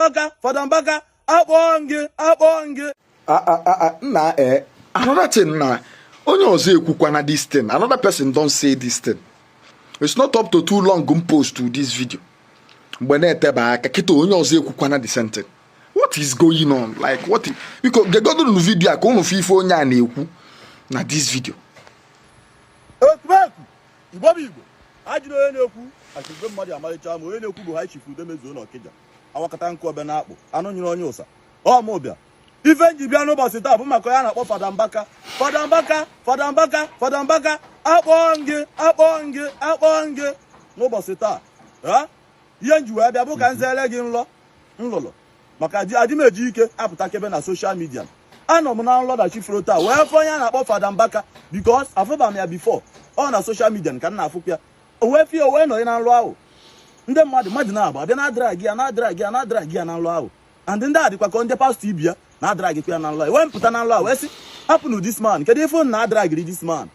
Mbaka, Fada Mbaka, akpọọ m gị, akpọọ m gị. Ah, ah, ah, ah, nna, another thing na onye ọzọ ekwukwana this thing. Another person don say this thing. It's not up to too long m post to this video, mgbe na-eteba aka kịta, onye ọzọ ekwukwana the same thing. What is going on? Like, what biko gegodunu video a ka unu fụ ife onye a na-ekwu na this video. Ekumeku Igbo bụ Igbo, ajụrụ onye na-ekwu akigwe mmadụ amalịcha ma onye na-ekwu bụ ha chifu udemezuo na Ọkịja awakọta nkụ ọbịa na-akpụ anụ nyụrụ onye ụsa ọmụbịa. Ife nji bịa n'ụbọchị taa bụ maka onye a na-akpọ Fada Mbaka. Fada Mbaka, Fada Mbaka, Fada Mbaka, akpọọ m gị, akpọọ m gị, akpọọ m gị n'ụbọchị taa. Ha? Ihe nji wee bịa bụ ka m zere gị nlọ nlụlụ maka adị m eji ike apụta kebe na social media. Anọ m na nlọ dachi fro taa wee fụ onye a na-akpọ Fada Mbaka, because afụba m ya before. Ọ na social media ka m na-afụkwa ya. O wee fie, o wee nọnye na nlọ ahụ, ndị mmadụ na-agba abịa na-adrag ya, na-adrag ya, na-adrag ya na nlọ ahụ. And ndị a dịkwa ka ndị pastọ ibi ya na-adragikwa ya na nlọ. Wee mpụta na nlọ a wee sị, "Hapụnụ this man, kedu ife unu na-adragiri this man?"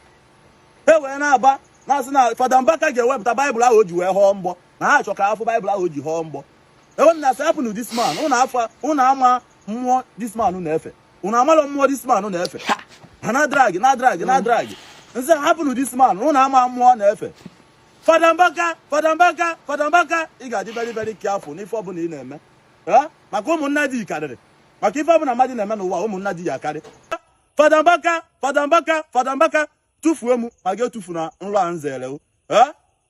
E wee na-aba na-asị na Fada Mbaka ga-ewepụta Baịbụl ahụ o ji wee họọ mgbọ, na ha chọ ka afụ Baịbụl ahụ o ji họọ mgbọ. Ewe m na-asị, "Hapụnụ this man, ụnụ afọ ụnụ ama mmụọ this man na-efe, ụnụ amalụ mmụọ this man na-efe." Ha na-adrag, na-adrag, na-adrag. Nsị, "Hapụnụ this man, ụnụ ama mmụọ na-efe." Fada Mbaka, Fada Mbaka, Fada Mbaka, ị ga-adị very very careful n'ife ọbụla ị na-eme. Eh? Maka ụmụnna di karịrị, maka ife ọbụla mmadụ na-eme n'ụwa, ụmụnna di ya akarị. Fada Mbaka, Fada Mbaka, Fada Mbaka, tụfuo m ma gị etufu na nlọ a nzere o. Eh?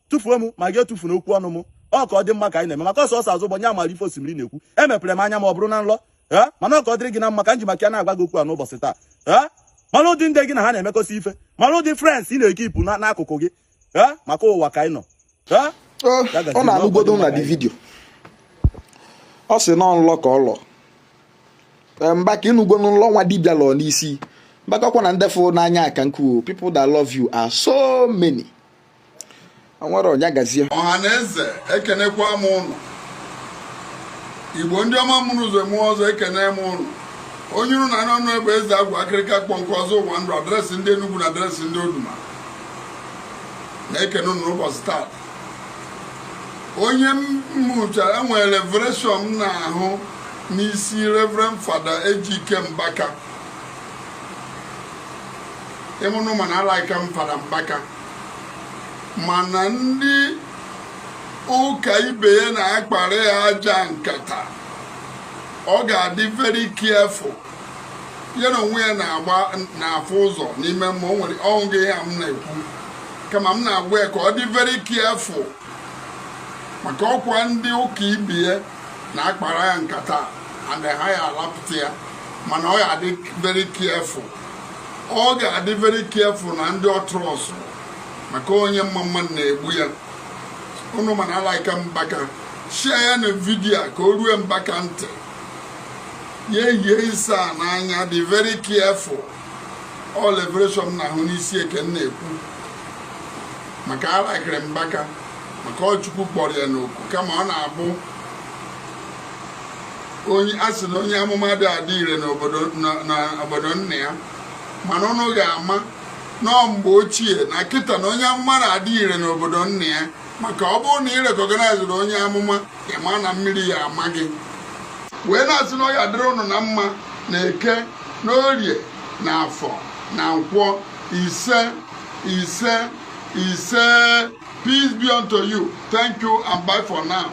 Tụfuo m ma gị etufu na okwu ọnụ m. Ọ ka ọ dị mma ka anyị na-eme maka ọsọ ọsọ azụ ụgbọ nye amara ife osimiri na-ekwu. Emepere m anya ma ọ bụrụ na nlọ. Eh? Mana ọ ka ọ dịrị gị na mma ka m ji maka ya na-agwa gị okwu a n'ụbọchị taa. Eh? Mara ụdị ndị gị na ha na-emekọsị ife, mara ụdị friends ị na-ekipụ n'akụkụ gị. Eh? Maka ụwa ka anyị nọ. Eh? Ọ Ya gazie. Ọ na-anụgodo na the video, ọ sị nọ nlọ ka ọ lọ. Ee, Mbaka, ịnụgo nlọ nwa dibịa lọ n'isi Mbaka kwa na ndị fụ n'anya aka nku. People that love you are so many. O nwere ọnya gazie. Ọha na eze, ekenekwa m ụnụ. Igbo ndị ọma mụrụ ụzọ eme ọzọ, ekene m ụnụ. Onye unu na anụ ebe eze agwa akịrịka kpọ nke ọzọ ụwa ndụ, address ndị Enugwu na address ndị Oduma na-ekene ụnụ n'ụbọchị taa. Onye m mụchara enwere revelation m na-ahụ n'isi Reverend Fada Ejike Mbaka. Ịmụnụ mana alaika m Fada Mbaka, mana ndị ụka ibe ya na-akpara ya aja nkata. Ọ ga-adị very careful. Ya na onwe ya na-agba n'afọ ụzọ n'ime mmụọ. O nwere ọnwụ gị ya m na-ekwu, kama m na-agwa ya ka ọ dị very careful maka ọkwa ndị ụka ibe ya na-akpara ya nkata and ha ya alapụta ya. Mana ọ ga-adị very careful, ọ ga-adị very careful na ndị ọtrọsụ, maka onye mma mmadụ na-egbu ya. Unu mana alaika Mbaka, share ya na video a ka o rue Mbaka ntị. Ya eyie ịsa n'anya, dị very careful. All revelation m na-ahụ n'isi eke m na-ekwu maka alaikiri Mbaka, maka ọ Chukwu kpọrọ ya n'oku, kama ọ na-abụ onye a sị na onye amụma dị adị ire n'obodo nna ya. Mana ụnụ ga-ama nọọ mgbe ochie na kịta na onye amụma na-adị ire n'obodo nna ya, maka ọ bụrụ na ị recognizeri onye amụma, ịma na mmiri ya ama gị. Wee na-asị na ọ ya dịrị ụnụ na mma na Eke na Orie na Afọ na Nkwọ. Ise, ise, ise. Peace be unto you. Thank you and bye for now.